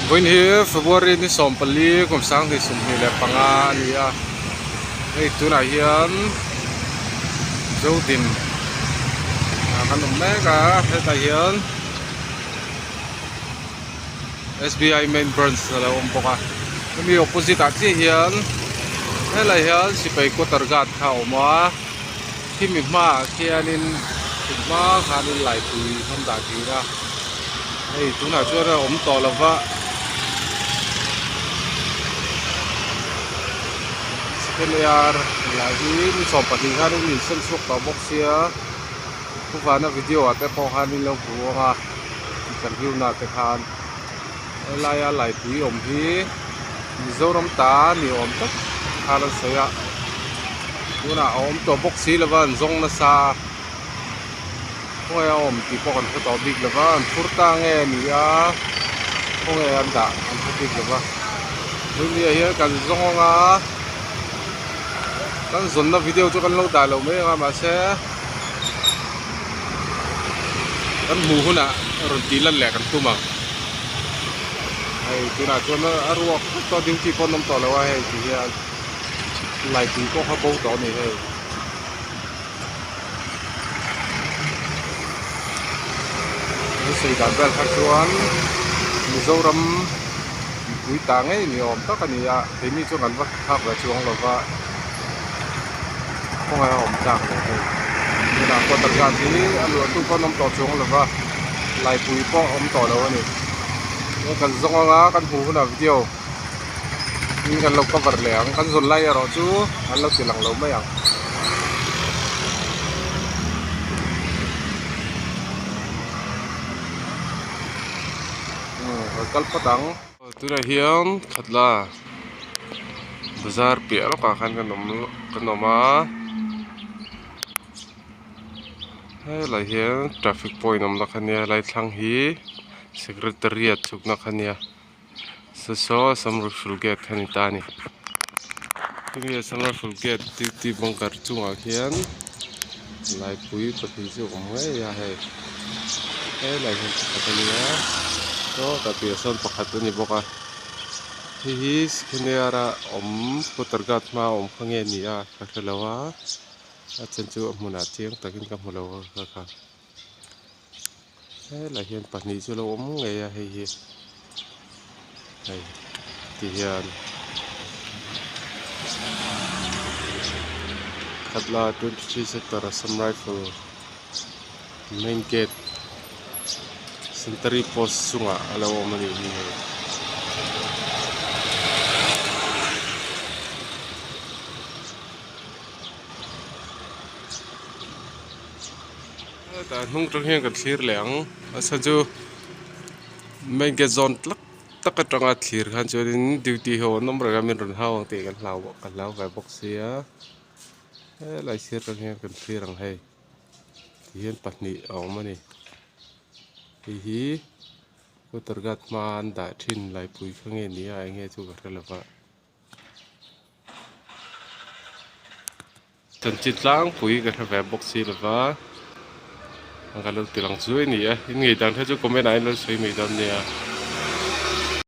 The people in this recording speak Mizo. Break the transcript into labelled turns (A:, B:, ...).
A: Vawiin hi February ni 14 kum 2025 a ni a, hei tunah hian Zodin ah kan awm mek a, hetah hian S_B_I main branch a lo awm bawk a, hemi opposite ah chiah hian helai hian sipai quarter guard kha a awm a, khimi hmaah khianin hma khanin laipui an dah thin a. Hei tunah chuan a awm tawh lova second year lah hi ni 12 khan in insawn chhuak tawh bawk sia khuvana video ah te pawh khan in lo hmu ang a interview na te khan helaia laipui awm hi Mizoram ta ni awm tak khan an sawi a tunah a awm tawh bawk si lova an zawng nasa. Khawnge a awm tih pawh kan hre tawh bik lo va, an phur ta nge a ni a, khawnge an dah an hre bik lo va. Tuni ah hian kan zawng ang a, kan zawnna video chu kan lo dah lo mai ang a mahse kan hmuh hunah rawn tih lan leh kan tum ang. Hei tunah chuan a ruak vek tawh a duty pawh an awm tawh lo a hei ti hian laipui pawh kha bo tawh a ni hei. Sawi dan vel kha chuan Mizoram mipui ta ngei ni awm tak a ni a keini chuan kan va thlak ve chuang lo va khawngaih a awm tlak leh hei tunah quarter guard hi a luah tu pawh an awm tawh chuang lo va laipui pawh a awm tawh lo a ni kan zawng anga kan hmuh hunah video in kan lo cover leh ang kan zawn lai erawh chu an lo ti lang lo mai ang. Umm kal phawt ang tunah hian khatla bazar piah lawkah khan kan awm kan awm a helai hian traffic point awmna kha nia helai thlang hi secretariat chhukna kha nia. Saw saw Assam Rifle gate kha ni ta a ni hemi Assam Rifle gate duty bunker chungah khian laipui pahnih chu a awm ngei a hei helai hian pakhat a ni a saw tah piahah sawn pakhat a ni bawk a hei hi Sikhenera awm quarter guard hmaa awm kha nge ni a ka hre lo a a then chu a hmunah chiang takin ka hmu lo a kha kha. Helai hian pahnih chu a lo awm ngei a hei hi hei ti hian khatla 23 sector assam rifle main gate sentry post chungah a lo awm a nih hi hei. Hetah hnung tang hian kan thlir leh ang a chhan chu main gate zawn tlak tak atanga thlir khan chuanin duty ho an awm reng a min rawn hau ang tih kan hlau ka hlau ve bawk sia helai sir tang hian kan thlir ang hei tihian pahnih a awm a ni hei hi water guard hma an dah thin laipui kha nge ni a eng nge chu ka hre lova. Chanchin tlangpui ka hre ve bawk si lova ka lo ti lang zui a ni e in ngei dan kha chu comment ah in lo sawi mai dawn nia.